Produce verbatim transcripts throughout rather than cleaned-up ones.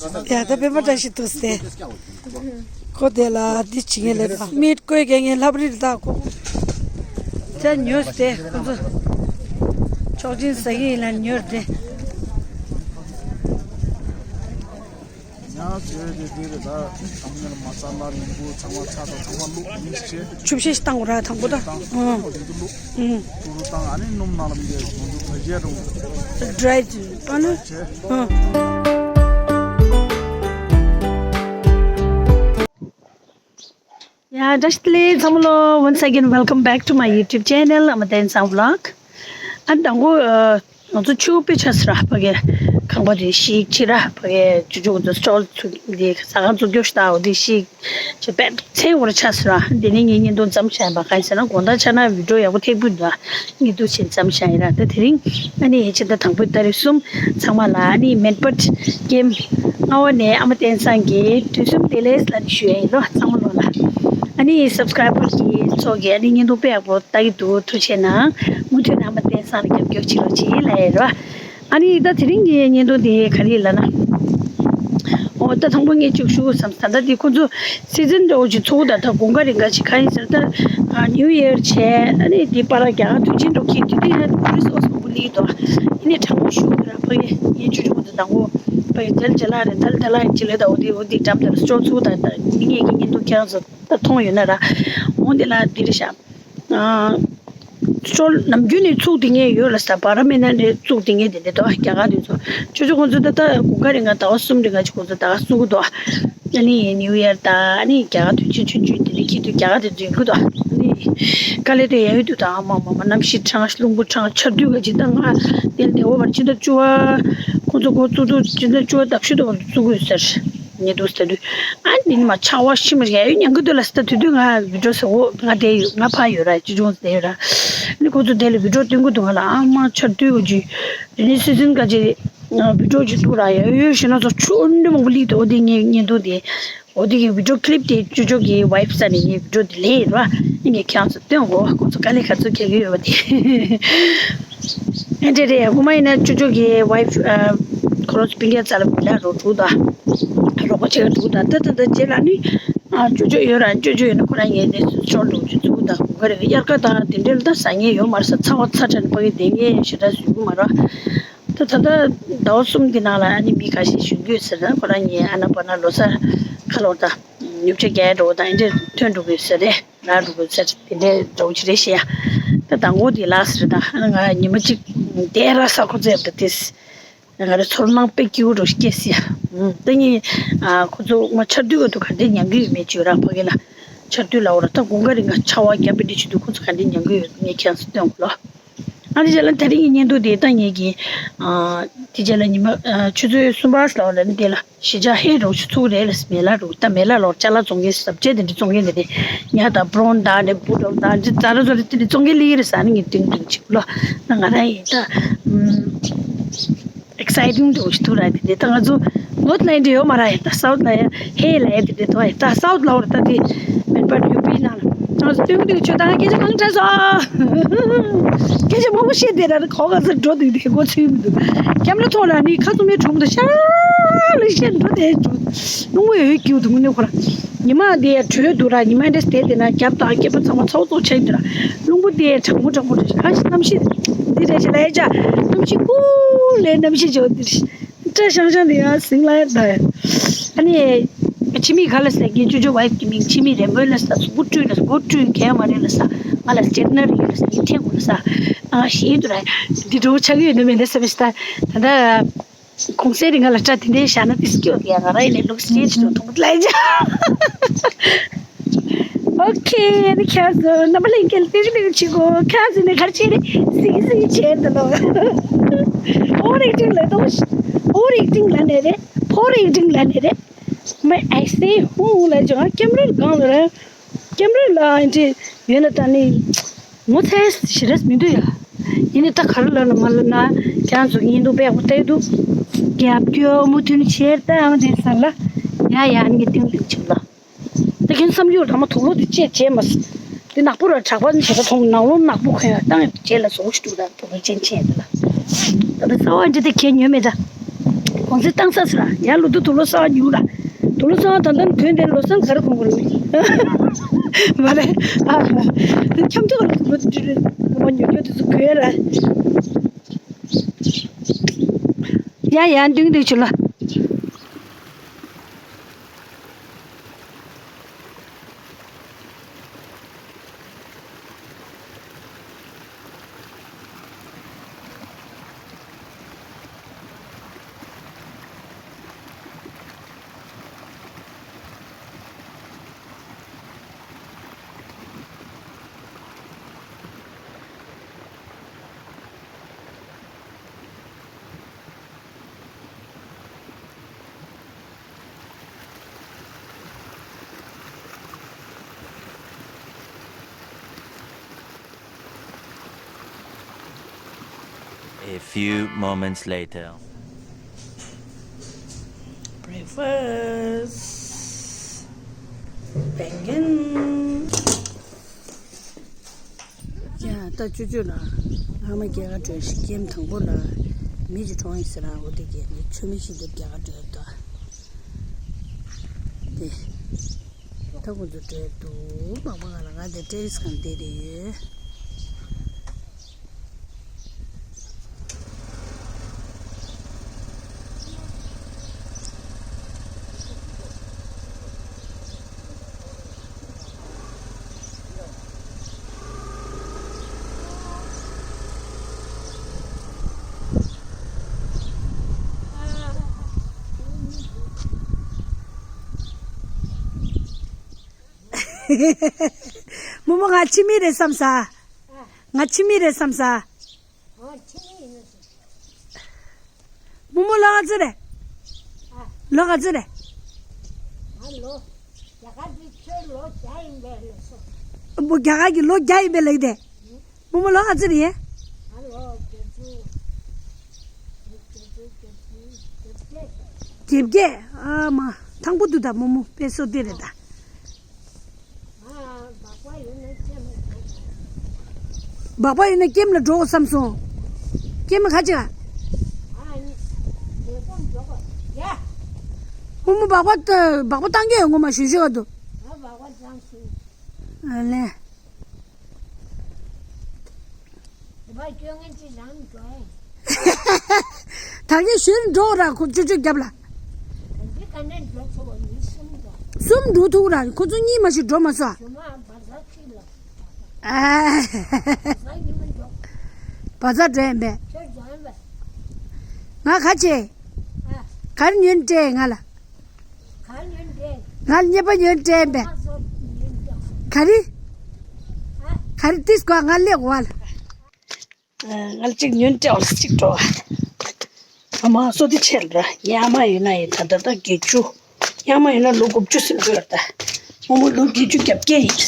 ཡ་ད་པད་མ་བཀྲ་ཤིས་འདུག་སྟེ། ཁོ་དེ་ལ་འདི་བྱེད་ངེས་ལེ་རེད། མིད་བསྐོས་རྒྱག་ངེས་ལྷབ་རིར་ད་ཁོ། ད་ཉོས་ཏེ་ཁོ་ཚོ་ཆོག་མཆན་ཟ་གི་ཡིན་ལ་ཉོས་ཏེ། ཡང་བྱས་ཏེ་འདི་རེད། ད་དང་མཉམ་མ་ས་ལ་རིང་པོ་ཚང་མ་ཚ་དང་ཚང་མ་བླུགས་མི་ཤེས། ཆུ་བཤལ་ཞིག་བཏང་དགོས་ར་དང་པོ་ད། ཨང་། དེ་ཚོ་བླུགས། ཨང་། ཀུ་རུ་བཏང་ཨ་ནི་སྣུམ་ནང་ལ་མི་འདྲ་ཁོང་ཚོ་བ་ཞལ་རུང་། ཌི་རའི་པ་ལ། བྱས། ཨང་། ཡ་བཀྲ་ཤིས་བདེ་ལེགས་ཚང་མ་ལོ། Once again welcome back to my YouTube channel Amatensan Vlog. ཨ་དང་པོ་ང་ཚོ་ཆུ་དཔེ་ཆ་སི་ར་ཕ་གི་ཁང་པ་དེ་ཤིག་ཕྱི་ར་ཕ་གི་ཅུ་ཅུ་གུ་ཚོ་སི་ཊོལ་ཚུ་དེ་ཟ་ཁང་ཚུ་སྐྱོ་ཤི་ད་འོ་དེ་ཤིག་ཅེ་པད་ཚེ་འོར་ཆ་སི་ར་དེ་ནི་ངའི་བརྙན་ཐུང་བརྩམས་བྱས་པ་གང་ཡིན་ཟེར་ན་དགོང་དག་ཆ་ན་བི་ཌི་ཡོ་ཡག་པོ་ཐེག་པོ་འདུག་ཨ། ངས་འདུག་བྱས་མཚམས་བཞག་ཡིན་ར། ད་དེ་རིང་ཨ་ནི་ཕྱི་ཟླ་དང་པོའི་ཏ་རིག་གསུམ་ཚང་མ་ལ་ཨ་ནི་མེད་པར་ཀེམ་ལྔ་པ་ནས་ཨ་མ་བསྟན་བཟང་གིས་དུས་གསུམ་བདེ་ལེགས་ལ་ནི་ཞུ་ཡ་ཡིན་ལོ་ཚང་མ་ལོ་ལ། ཨ་ནི་སབ་སི་ཀ་རའི་བར་གྱི་ཚོགས་ཀྱིས་ཨ་ནི་བརྙན་ཐུང་དཔེ་ཡག་པོ་ལྟ་གི་འདུག་ཐུགས་རྗེ་གནང་། མུ་མཐུད་ནས་ཨ་མ་བསྟན་བཟང་ལ་རྒྱབ་སྐྱོར་བྱེད་རོགས་བྱེད་ལ་ཡིན་ར། ཨ་ནི་ད་དེ་རིང་གི་བརྙན་ཐུང་དེ་ག་རེ་ལབ་ན། འོ་ད་དང་པོ་ངས་ཅིག་ཞུ་བསམ། ད་ལྟ་དེ་ཁོ་ཚོ་སི་ཛན་འདྲ་བོ་ཅིག་ཚོགས་ད་ད་དགུན་ཁ་རིང་ག་ཅིག་ག་ཡིན་ཟེར་ད། ནིའུ་ཡར་བྱས་ཨ་ནི་དེ་པར་རྒྱ་གར་དུས་ཆེན་འགྲོ་མཁན་དེ་དུས་ཡང་ཊུ་རི་སི་ཊི་ཨོ་སི་མང་པོ་སླེབས་འདུག་ཡིན་ནའི་གྲང་མོ་ཞུ་གི་ར་ཕ་གི་ངས་ཅོ་ཅོ་ཁོ་ཚོ་དང་པོ་ཕ་གི་དེ་ལ་ཅ་ལག་རེད། ད་ལ་ད་ལ་ཅི་ལས་ད་འོ་དེ་འོ་དེ་འགྲམ་དེར་སྤྲོ་ཚུགས་ད་ད་ངས་ཀྱི་བརྙན་ཐུང་ཁྱེད་རང་ཚོ་ད་མཐོང་ཡོད་ན་ར། འོ་དེ་ལ་དེ་རེད་ཤག་སྤྲོ་ནམ་རྒྱུན་ནས་ཚུགས་དེ་ངས་ཡོད་ལ་ས་བར་མེད་ན་ནས་ཚུགས་དེ་ངས་དེ་འདྲ་འདུག་རྒྱ་གར་དེ་ཚོ་ཅོ་ཅོ་ཁོང་ཚོ་ད་ལྟ་དགུན་ཁ་རིང་ང་ཟླ་བ་གསུམ་རིང་ང་ཅིག་ཁོང་ཚོ་ད་ག་གསུང་གི་འདུག་ཨ་ནི་ནིའུ་ཡར་དང་ཨ་ནི་རྒྱ་གར་དུས་ཆེན་ཆུང་ཆུང་དེ་འདྲ་ཁྱེད་དུས་རྒྱ་གར་དེ་ཚོ་ཡོང་གི་འདུག་ཨ་ནི་དཀའ་ལས་དེ་ཡང་ཡོད་འདུག་ད་ཨ་མ་མ་མ་གནམ་གཤིས་གྲང་རླུང་བུ་གྲང་ཆར་དུས་ཀ་ཅིག་ད་ང་དེ་ལ་བདེ་བོ་བར་ཕྱི་ཟླ་བཅུ་པ་ཁོང་ཚོ་འགོ་བཙུགས་དུས་ཕྱི་ཟླ་བཅུ་པ་ཟླ་བཞི་པ་བར་དུ་བཙུགས་ཡོད་ཟེར། ཉེ་དུས་ཟེར་དུས། ཨ་འདི་ནི་མ་ཆར་པ་ཤི་མ་ཡ་ཡོད་ཉང་གི་འདུག་ལ་ཟེར་ད་དུས་དུས་ང་བི་ཌི་ཡོ་ཟེར་འོ་ང་བསྡད་ཡོད་ང་ཕར་ཡོད་ར་ཅི་བྱུང་ཟེར་ཡོད་ར། ཨ་ནི་ཁོ་ཚོ་དེ་ལ་བི་ཌི་ཡོ་སྟོན་གི་འདུག་ང་ལ་ཨ་མ་ཆར་དུས་འོ་ཅི། དེ་ནི་སི་ཛན་ག་ཅི། བི་ཌི་ཡོ་ཅི་འདུག་ར་ཡ་ཡོད་ཤི་ན་ཚོ་ཆུ་འདྲ་མང་པོ་སླེབས་འདུག་འོ་དེ་ངའི་ཉེ་དུས་དེ། འོ་དེ་གི་བི་ཌི་ཡོ་ཀི་ལིབ་དེ་ཅོ་ཅོ་གི་ཝའི་ཕི་ས་ནས་ངའི་བི་ཌི་ཡོ་དེ་ལས་ཡིན་ར། ཨ་ནི་ཁྱེད་རང་ཚོ་སྟོན་འོ་ཁོ་ཚོ་དཀའ་ལས་ག་ཚོད་ཁྱེར་གི་ཡོད་པ་དེ། ཨེ་འདྲ་རེད། སྔོན་མ་ཡིན་ན་ཅོ་ཅོ་གི་ཝའི་ཕི་ཨ་ཁོ་རང་ཚོ་སྤུན་ཀྱག་རྩ་ལ་མི་ལ་རོ་དྲུག་དང་། རོགས་པ་བྱེད་ཀ་དྲུག་དང་ད་ད་ད་རྗེས་ལ་ནི་ཨ་ཅོ་ཅོ་ཡོད་ར་ཅོ་ཅོ་ཡོད་ན་ཁོ་རང་ངའི་ནས་ཅོ་འགྲོ་རྒྱུ་ཚུགས་དང་ག་རེ་དབྱར་ཁ་དང་དེ་འདྲ་ལ་ད་ཟ་ངེས་ཡོད་མ་རེད་ས་ཚ་བ་ཚ་དྲན་པ་གི་བསྡད་ངེས་ཞེ་དྲག་བཟོས་གི་མ་རེད། ད་ད་ད་ཟླ་བ་གསུམ་གྱི་ནང་ལ་ཨ་ནི་མི་ཁ་ཤས་བཞུགས་རྒྱུ་ཡོད་ཟེར་ན་ཁོ་རང་ངའི་ཨ་ན་པ་ན་ལོ་སར་ཁ་ལོར་དང་ཉོ་ཆ་རྒྱག་འགྲོ་དང་ཨེ་འདྲ་ཐོན་འགྲོ་གི་ཡོད་ཟེར་རེད། ང་འགྲོ་གི་ཟེར་དེ་འདྲའི་འདྲ་བོ་ཅིག་རེད་ཤེས་ཡ། ད་དང་པོ་དེ་ལགས་ཟེར་ད་ང་ཉི་མ་གཅིག་བསྡད་ར་ས་ཁོ་ཚོ་ཡབ་ད་དེས་ང་རེ་ཚོར་སྣང་དཔེ་སྐྱིད་པོ་འགྲོ་སྐྱེས་སི་ཡ། ད་ངས་ཁོ་ཚོ་ང་ཆར་དུས་ག་དུས་ག་འདྲའི་ཉམས་ཀྱི་ཡོད་མེད་ཅིག་ར་ཕ་གི་ལ་ཆར་དུས་ལ་འོ་ར་ད་དགུན་ཁ་རིང་ང་ཆར་པ་བརྒྱབ་པའི་འདི་ཆུ་དུས་ཁོ་ཚོ་ག་འདྲའི་ཉམས་ཀྱི་ཡོད་ངས་ཁྱེད་ཚོ་སྟོན་གོ་ལོ། ཨ་ནི་རྗེས་ལ་དེ་རིང་གི་བརྙན་ཐུང་དེ་ད་ངས་ཀྱི་དེ་རྗེས་ལ་ཉི་མ་ཆུ་ཚོད་གསུམ་པ་ལ་འོ་ར་ནི་དེ་ལ། གཞིས་ཆགས་ཧེ་རོགས་ཆུ་ཚོད་རེ་ལ་མེ་ལ་རུ་ད་མེ་ལ་ལོར་ཅ་ལག་བཙོང་མཁན་ཟབ་ཆས་དེ་འདྲ་བཙོང་མཁན་དེ་རེད། ཉ་དང་པྲོན་དང་རེ་བུ་རོགས་དང་འདི་ཛ་ར་ཛ་ར་དེ་འདྲ་བཙོང་མཁན་ལི་རེད་ཟ་ནི་ངས་ཏིང་ཏིང་ཆིག་ལོ་ན་ང་རང་ཡིན་ད་ཨེག་སའི་ཊིང་འདྲ་བོ་ཞིག་ཐུག་ར་དེ་དེ་ད་ང་ཚོ་ནོར་ཐི་ལ་ཡིན་འདྲ་ཡོད་མ་ར་ཡིན་ད་སའུ་ཐི་ལ་ཡ་ཧེ་ལ་ཡ་དེ་འདྲ་ཐོག་ཡིན་ད་སའུ་ཐི་ལ་འོ་ར་ད་དེ་མེད་པར་ཡུ་པི་ནང་ལ་ང་ཚོ་སྟོན་གི་འདུག་ཆོས་དང་སྐད་ཆ་མང་དྲགས་སོ། སྐད་ཆ་མང་པོ་བཤད་དེ་ར་ནི་གོ་ག་ཚོད་འགྲོ་འདུག་དེ་གོ་ཚུལ་མི་འདུག་ཀེམ་ར་ཐོག་ལ་ནི་ཁ་ཚུགས་མའི་གྲོང་དུ་ཤ་ལ་བཤད་འགྲོ་དེ་འགྲོ། རླུང་བུ་ཡོད་ཀྱིའུ་དུ་ངུ་ནི་ཁོ་ར། ཉི་མ་དེ་ཡ་དྲོད་འདུག་ར་ཉི་མ་འདྲེ་སྟེ་དེ་ན་རྒྱབ་དང་སྐེད་པ་ཚང་མ་ཚོགས་ཚོགས་ཆགས་འདུག་ར། རླུང་བུ་དེ་ཡ་གྲང་མོ་གྲང་མོ་རེད་ཁ་ཤས་གནམ་གཤིས་འདི་རེད་ཤ་ལ་ཡ་ཅག་གནམ་གཤིས་ཀུ་ལེ་གནམ་གཤིས་ཅོ་འདི་རེད། སྐྲ་ཤང་ཤང་དེ་ཡང་ཟིང་ལ་ཡ་ད་ཡ། ཨ་ནི། ཁྱི་མིག་ག་ལ་ཟེར་གི་ཅོ་ཅོ་ཝའི་ཕི་གི་མིང་ཁྱི་མིག་རེ་མོས་ལ་ས་གཟུགས་པོ་བཀྲུས་ལ་གཟུགས་པོ་བཀྲུས་གས་མ་རེད་ལ་ས་ང་ལ་སྐྱེར་ན་རེད་ལ་ས་ཡིན་ཐེངས་གོ་ལ་ས་ཨ་ཞེས་དུ་ར་འདི་འགྲོ་ཆགས་ཡོད་ནི་མེད་ན་ས་མི་ས་ད་ད་གོང་གསལ་རི་ང་ལ་སྐྲ་དེ་འདྲའི་བཞག་ན་ཏི་སྐྱོ་གི་ཡ་ང་ར་ཡིན་ལས་ལུགས་སྐྱེ་ཅི་དང་ཐུང་ལ་ཡ་ཅག་ཨོ་ཁེ་ནི་ཁྱེད་ཚོ་རྣམ་པ་ལྷན་རྒྱས་ལ་ཏི་ཞི་ལི་ཆི་གོ་ཁྱེད་ཚོ་ནི་གར་ཆེ་རེ་སིག་སིག་ཆེ་འདི་ལོ་ཨོ་རིག་ཏིང་ལ་དོ་ཨོ་རིག་ཏིང་ལ་ནེ་རེ་ཕོ་རིག་ཏིང་ལ་ནེ་རེ། མ་ཨེ་སེ་ཧུ་ལ་ཅང་ཀེམ་ར་གང་ལ་ར། ཀེམ་ར་ལ་ཨེ་འདྲི་ཡོད་ན་ད་ནི་ངོ་ཚ་ཞེ་རེས་མི་འདུག་ཡ། ཡིན་ནི་ད་ག་ར་ལ་ལ་མ་ལ་ན་ཁྱེད་རང་ཚོ་ཡིན་འདུག་པས་ཁོ་ལྟ་ཡི་འདུག་རྒྱབ་སྐྱོར་མུ་མཐུད་བྱེད་ད་ཨང་དེ་ས་ལ་ཡ་ཡ་ནི་ཏིང་ཏིང་ཆུ་ལ། ད་ཁྱེད་བསམ་རྒྱུར་ད་མ་དུག་ལོག་དེ་བཅད་བྱས་མ་སི། དེ་ནག་པོ་ར་དྲག་པ་ནི་བྱེད་པ་མཐོང་ནག་ལོང་ནག་པོ་ཁོན་ཡ་བཏང་ཡ་བྱས་ལ་བཟོ་ཞིག་འདུག་ད་དུག་ལོག་ཅན་ཆེན་དེ་ལ། ད་ད་ས་བ་འདྲི་དེ་ཁྱེད་ཉོས་མེད་ད། གོང་ཚད་བཏང་ས་ཟེར་ཡ་ལོ་དུ་དུ་ལོ་གསར་ཉུང་ར། དུ་ལོ་གསར་ད་ལྟ་གོན་དེ་ལོ་གསར་ག་རེ་གོན་དགོས་རེད། མ་རེད། ཨ་འཁྱམ་ཚོ་ལོ་དུ་ལོ་དུ་ལོ་མ་ཉོ་ཉོ་དུ་ཚོ་གོན་ར། ཡ་ཡ་འདུག་འདུག་ཆུ་ལ། A few moments later. Breakfast. Penguin. ཡ་ད་ཅོ་ཅོ་ལ་ཨ་མ་རྒྱ་གར་འགྲོ་ཞིག་ཀེམ་དང་པོ་ལ་མི་ཅིག་གྲོངས་ཡིན་ཟེར་ར། འོ་དེ་གས་ནི་ཆུ་མིག་ཤིག་འདིར་རྒྱ་གར་འགྲོ་ཡོད་དོ། དེ་ད་ཁོ་ཚོ་འགྲོ་ཡོད་འདུག་མ་མ་ང་ལ་ང་དེ་ཏྲེ་རིས་ཁང་བསྡད་རེད་ཡོད། རྨོ་མོ་ང་ཕྱི་མི་རེད་བསམ་ས། ང་ཕྱི་མི་རེད་བསམ་ས། རྨོ་མོ་ལོ་ག་ཚོད་རེད། ལོ་ག་ཚོད་རེད། རྨོ་རྒྱ་གར་གྱི་ལོ་བརྒྱ་ཡིན་པས་ལབ་ཀྱི་དེ། རྨོ་མོ་ལོ་ག་ཚོད་རེད། བརྒྱད་བརྒྱད། ཨ་མ་ཐང་པོ་འདུག་ད་རྨོ་མོ་དཔེ་བསོད་བདེ་རེད་ད། སྦག་སྦག་ཡོད་ན་ཀེམ་ལ་འགྲོ་བསམ་སོང་། ཀེམ་ལ་ག་ཅིག་ཨ། རྨོ་མོ་སྦག་སྦག་སྦག་སྦག་བཏང་གི་ཡོད་ངོ་མ་ཞུ་ཞུ་བ་འདུག་ཨ་ལེ། ད་གིན་གཞོན་འགྲོ་ར་ཁོ་ཅོ་ཅོ་རྒྱབ་ལ། གསུམ་འགྲོ་ཐུག་ར་ཁོ་ཚོ་གཉིས་མ་ཞིག་འགྲོ་མ་སོང་། བ་ཛར་འགྲོ་ཡིན་པས། ང་ག་ཆེ། ག་རེ་ཉོན་སྤྲད་ང་ལ། ང་ལ་རྙེད་པ་ཉོན་སྤྲད་པས། ག་རེ། ག་རེ་ཏིས་གོ་ང་ལེགས་བ་ལ། ང་ལ་གཅིག་ཉོན་སྤྲད་བ་ལ་གཅིག་འགྲོ་བ། ཨ་མ་བསོད་བདེ་ཆེ་ལ་ར་ཡ་མ་ཡོད་ན་ཡི་ད་ད་ད་བརྒྱད་ཅུ། ཡ་མ་ཡོད་ན་ལོ་དགུ་བཅུ་ཟིན་འགྲོ་ཡོད་ད། རྨོ་མོ་ལོ་བརྒྱད་ཅུ་གྱ་བརྒྱད་ཡིན།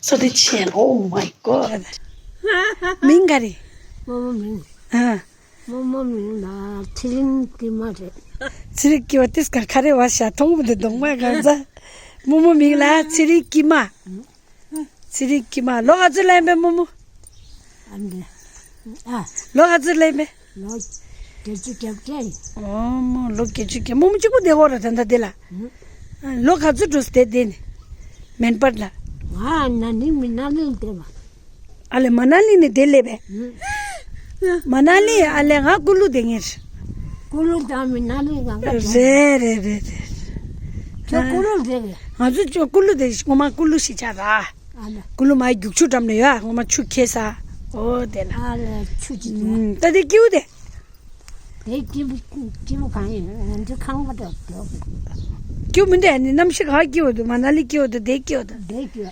བསོད་བདེ་ཆེ་ལ། Oh my God. མིང་ག་རེ། རྨོ་མོ་མིང་། ཨ། རྨོ་མོ་མིང་ལ་ཚེ་རིང་སྐྱིད་མ་རེད། ཚེ་རིང་སྐྱིད་མ་ཏིས་ག་ག་རེ་བ་ཤ་མཐོང་མི་འདུག་གདོང་མ་གང་ཚ། རྨོ་མོ་མིང་ལ་ཚེ་རིང་སྐྱིད་མ། ཚེ་རིང་སྐྱིད་མ་ལོ་ག་ཚོད་ལ་ཡིན་པས་རྨོ་མོ། ཨ་འདི། ཨ། ལོ་ག་ཚོད་ལ་ཡིན་པས། ལོ་བརྒྱད་ཅུ་གྱ་བརྒྱད་ཡིན། ཨོ་མོ་ལོ་བརྒྱད་ཅུ་གྱ་རྨོ་མོ་གཅིག་པུ་བསྡད་ཡོད་ར་ད་ལྟ་འདི་ལ། ཨ་ལོ་ག་ཚོད་འགྲོ་སོང་དེ་བསྡད་ནས། མེན་པར་ལ། ང་ན་ནིང་མི་ན་ནིང་བསྡད་པ། ཨ་ལེ་མ་ན་ལི་ནས་དེ་སླེབས་པས། མ་ན་ལི་ཨ་ལེ་ང་ཀུ་ལུ་དེ་ངེར། ཀུ་ལུ་དང་མི་ན་ལི་གང་ག་རེད་རེད་རེད་རེད། ཁྱོད་ཀུ་ལུ་རེད་པས། ང་ཚོ་ཅོ་ཀུ་ལུ་དེ་ངོ་མ་ཀུ་ལུ་ཞིག་ཆགས་ར། ཨ་ལེ། ཀུ་ལུ་མ་རྒྱུག་ཆུ་འགྲམ་ནས་ཡོད་ངོ་མ་ཆུ་ཁེ་ས། ཨོ་དེ་ལ། ཨ་ལེ་ཆུ་ཅི་དེ། ད་དེ་ཀིའུ་དེ། དེ་སྐྱིད་པོ་སྐྱིད་པོ་གང་ཡིན་ང་ཚོ་ཁང་པ་འདྲ་འདུག་སྐྱིད་མི་འདུག་ནི་གནམ་གཤིས་ག་སྐྱིད་པོ་འདུག་མ་ན་ལི་སྐྱིད་པོ་འདུག་དེ་སྐྱིད་པོ་འདུག་དེ་སྐྱིད་པོ་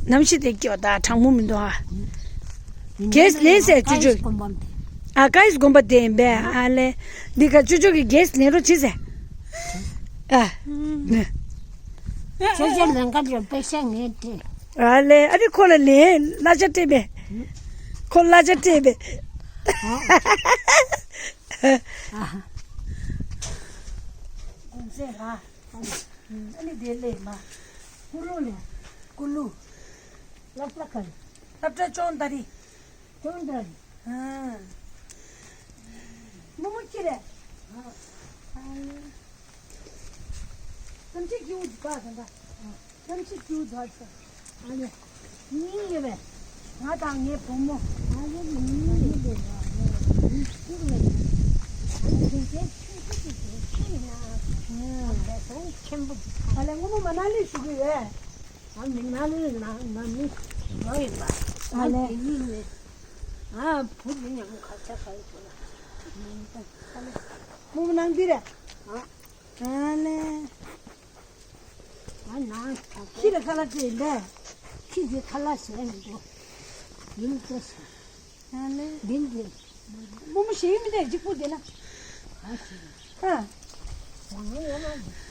གནམ་གཤིས། གནམ་གཤིས་དེ་སྐྱིད་པོ་འདུག་གྲང་མོ་མི་འདུག་ཨ། གེས་ལེན་ཟེར་ཅུ་ཅུ། ཨ་ཀ་ཡིས་དགོན་པ་དེ་ཡིན་པས་ཨ་ལེ། འདི་ག་ཅུ་ཅུ་གི་གེས་ལེན་རོགས་བྱེད་ཟེར། ཨ། ཅུ་ཅུ་ལེན་ག་འགྲོ་པེ་ཤ་ངས་སྤྲད། ཨ་ལེ་ཨ་རི་ཁོ་ལ་ལེན་གླ་ཆ་སྤྲད་པས། ཁོ་གླ་ཆ་སྤྲད་པས། ཨ། ཨ། གུང་སེང་ལ། ཨ་ནི་དེ་ལས་མ། ཀུ་ལུ་ལས། ཀུ་ལུ། སློབ་གྲྭ་ག་རེ། སློབ་གྲྭ་ཅོང་ད་རི། ཅོང་ད་རི། ཨ། རྨོ་མོ་ཁྱི་རེད། ཐམས་ཅད་སྐྱིད་པོ་འདུག་ག་ད་ལྟ། ཐམས་ཅད་སྐྱིད་པོ་འདུག་ཨ་ནི། གཉིས་ཡོད་པས། ང་དང་ངའི་བུ་མོ། ཨ་ནི་གཉིས་ཡོད་པས། ཨ་ནི་དེ་གའི་ཆུང་ཆུང་ཆུང་ཆུང་ཡིན་ན། ཨ་ལས་སྔོན་མོ་མ་ན་ལི་བཞུགས་ཀྱི་ཡོད། ཨ་མི་ན་ལི་ན་ན་མི་ལོ་ཡིན་པ། ཨ་ལས། ཨ་བུ་མི་ཉམས་ཁ་ཆ་ཁ་ཡོད་པ་ལ། རྨོ་མོ་ནང་འདི་རེད། ཨ་ལས། ཨ་ནང་ཁྱི་ལ་ཁ་ལག་སྤྲད་ལས། ཁྱི་དེ་ཁ་ལག་བཟས་མི་འདུག་ཡིན་ཏེ། ཨ་ལས། འདི་འདི། རྨོ་མོ་ཞེ་ཡི་མི་འདུག་གཅིག་པུ་དེ་ན། ཨ་ཞེ། ཨ།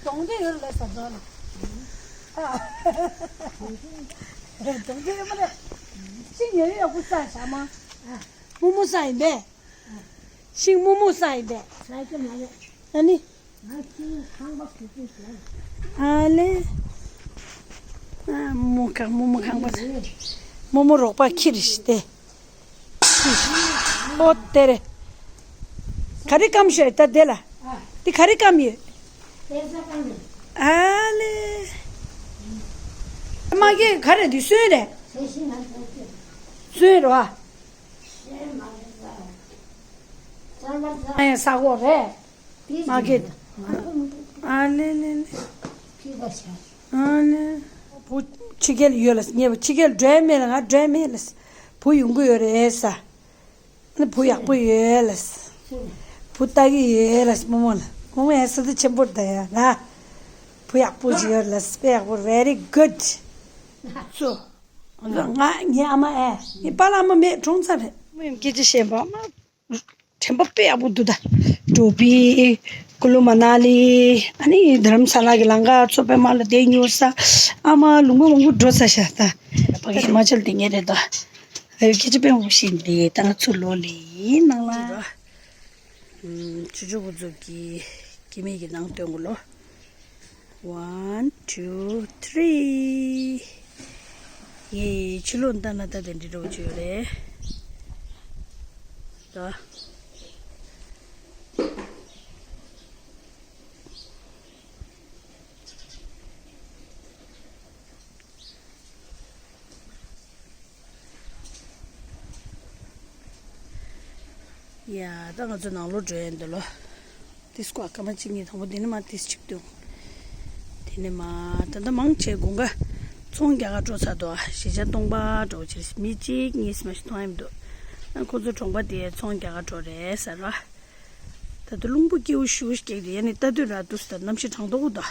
གྲོང་སྡེ་ཡོད་ལ་ས་འདྲ་ལ། ཨ། གྲོང་སྡེ་ཡོད་མ་རེད། ཅི་ཉོ་ཡོད་ཡག་པོ་ས་ཞག་མ། རྨོ་མོ་ས་ཡིན་པས། ཤིང་རྨོ་མོ་ས་ཡིན་པས། ས་ཡི་མ་རེད། ཨ་ནི། ང་ཁྱིའི་ཁང་པ་གི་ཅིག་བྱས། ཨ་ལེ། ཨ་རྨོ་ཁང་རྨོ་མོ་ཁང་པ། རྨོ་མོ་རོགས་པ་ཁྱི་རེད་ཤི་སྟེ། ཨོ་དེ་རེད། ག་རེ་སྐམ་ཤོད་ད་དེ་ལ། དེ་ག་རེ་སྐམ་ཡོད། ཨ་ལེ། མ་གི་ག་རེ་དེ་སོན་རེད། སོན་རེད་བ། ཨ་ཡང་ས་གོ་རེད། མ་གི། ཨ་ལེ་ལེ་ལེ། ཨ་ལེ། བུ་ཕྱི་རྒྱལ་ཡོད་ལ་ངས་ཕྱི་རྒྱལ་འགྲོ་ཡ་མེད་ལ་ང་འགྲོ་ཡ་མེད་ལ། བུ་ཡོང་གི་ཡོད་རེད་ས། ནི་བུ་ཡག་པོ་ཡོད་ལ། བུ་ལྟ་གི་ཡོད་ལ་རྨོ་མོ་ལ། རྨོ་མོ་ཡང་སི་ཏུ་ཆེན་པོ་ད་ཡ་ན། བུ་ཡག་པོ་ཞིག་ཡོད་ལ་དཔེ་ཡག་པོ། very good། ཚོ། ང་ངའི་ཨ་མ་ཨེ། ངའི་པཱ་ལགས་ཨ་མ་མེད་གྲོངས་ཚར་རེད། རྨོ་ཡང་སྐད་ཆ་བཤད་པ་ཨ་མ། དྲན་པ་དཔེ་ཡག་པོ་འདུག་ད། འགྲོ་བི། ཀུ་ལུ་མ་ན་ལི། ཨ་ནི་རྡ་རམ་ས་ལ་གི་ལམ་ཁ་ཚོ་པད་མ་ལ་བསྡད་ཉོ་ས། ཨ་མ་ལུང་པ་མང་པོ་འགྲོ་ཚར་ཤག་ད། ཕ་གི་ཧི་མ་ཅལ་དེ་ངེད་རེད་ད། ཨ་ཡོ་སྐད་ཆ་དཔེ་མང་པོ་བཤད་འདི་ད་ང་ཚོ་ལོ་ལེ་ནང་ལ། ཨམ། ཆུ་ཆུ་བུ་ཚོ་གི་སྐྱེ་དམན་གྱི་ནང་སྟོན་གོ་ལོ། One, two, three། ཡེ། ཕྱི་ལོགས་ལྟ་ན་ད་དེ་འདྲི་འགྲོ་བྱོས་རེད། ད། ཡ། ད་ང་ཚོ་ནང་ལོགས་འགྲོ་ཡ་འདི་ལོ། ཏིས་ཀོ་ཨ་ཀ་མ་གཅིག་གཉིས་དང་པོ་འདི་ནི་མ་ཏིས་གཅིག་བཏུང་། དེ་ནི་མ་ད་ལྟ་མང་ཆེ་དགུན་ཁ་ཚོང་རྒྱག་ག་འགྲོ་ཚར་འདུག་གཞིས་ཆགས་སྟོང་པ་འགྲོ་ཕྱིར་མི་གཅིག་གཉིས་མ་ཞིག་མཐོང་ཡ་མི་འདུག་ཨ་ཁོ་ཚོ་གྲོང་པ་དེ་ཚོང་རྒྱག་ག་འགྲོ་རེད་ཟེར་བ། ད་ལྟ་རླུང་བུ་སྐྱིད་པོ་ཞུ་སྐྱེག་དེ་ཡ་ནི་ལྟ་དུས་ར་འདུག་ཟེར་ད་གནམ་གཤིས་གྲང་དོག་པོ་འདུག་